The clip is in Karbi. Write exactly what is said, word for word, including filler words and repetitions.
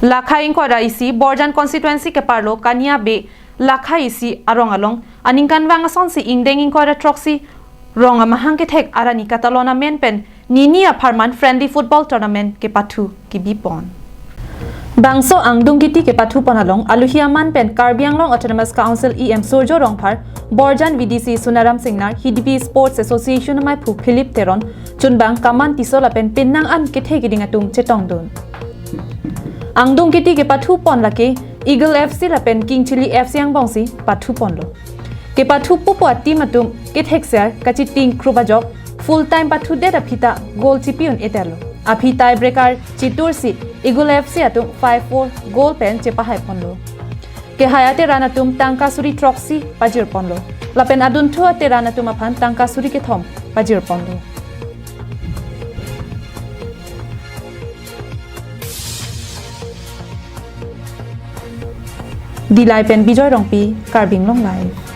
Lakhai ingkoi ra isi Borjan constituency keparlo Kania Bey Lakhai isi arong along aningkanvang asonsi ingdeng ingkoi ra throksi rong amahang kethek arni katalon amen pen nini apharman friendly football tournament kepathu kebipon. Bangso angdung kiti kepathupon along aluhi aman pen Karbi Anglong Autonomous Council E M Surjo Rongphar, Borjan V D C Sunaram Singnar, Hidipi Sports Association amaiphu Philip Teron, chunbang Kaman Tisso lapen pinnang an kethe keding atum chetongdun. Angdung kiti kepathupon lake Eagle F C lapen King Chilli F C angbongsi pathuponlo. Kepathu pupo a-team atum kethekser kachiting krup ajok full time pathudet aphi ta goal chipi un-eterlo. Aphi tie breaker chitursi Eagle F C atum five four goal pen chepahaiponlo. Kehai ateran atum tangka suri throksi pajirponlo. Lapen adunthu ateran atum aphan tangka suri kethom pajirponlo. Dillai pen Bijoy Rongpi, Karbi Anglong Live.